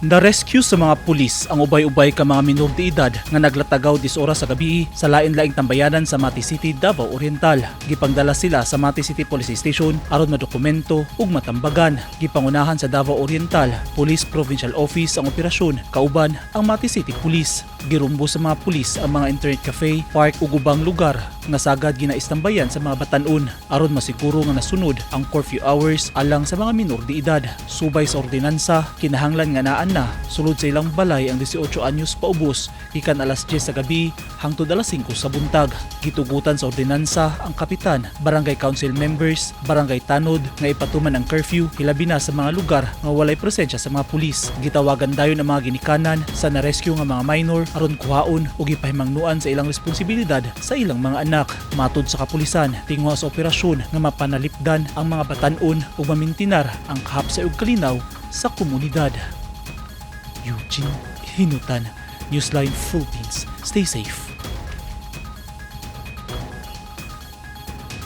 Na-rescue sa mga pulis ang ubay-ubay ka mga minor de edad nga naglatagaw 10 oras sa gabi sa lain-laing tambayanan sa Mati City, Davao Oriental. Gipangdala sila sa Mati City Police Station aron madokumento ug matambagan. Gipangunahan sa Davao Oriental Police Provincial Office ang operasyon kauban ang Mati City Police. Girumbo sa mga pulis ang mga internet cafe, park ug ubang lugar nga sagad ginaistambayan sa mga batan-on aron masiguro nga nasunod ang curfew hours alang sa mga minor de edad. Subay sa ordinansa, kinahanglan nga naa na sulod sa ilang balay ang 18 anyos paubos gikan alas 10 sa gabi hangtod alas 5 sa buntag. Gitugutan sa ordinansa ang kapitan, barangay council members, barangay tanod nga ipatuman ang curfew, hilabi na sa mga lugar nga walay presensya sa mga pulis. Gitawagan dayon ang mga ginikanan sa na-rescue nga mga minor aron kuhaon ug gipahimangnuan sa ilang responsibilidad sa ilang mga anak. Matod sa kapulisan, tinguha sa operasyon nga mapanalipdan ang mga batan-on ug mamintinar ang kahapsay ug kalinaw sa komunidad. Eugene Hinutan, Newsline Philippines. Stay safe.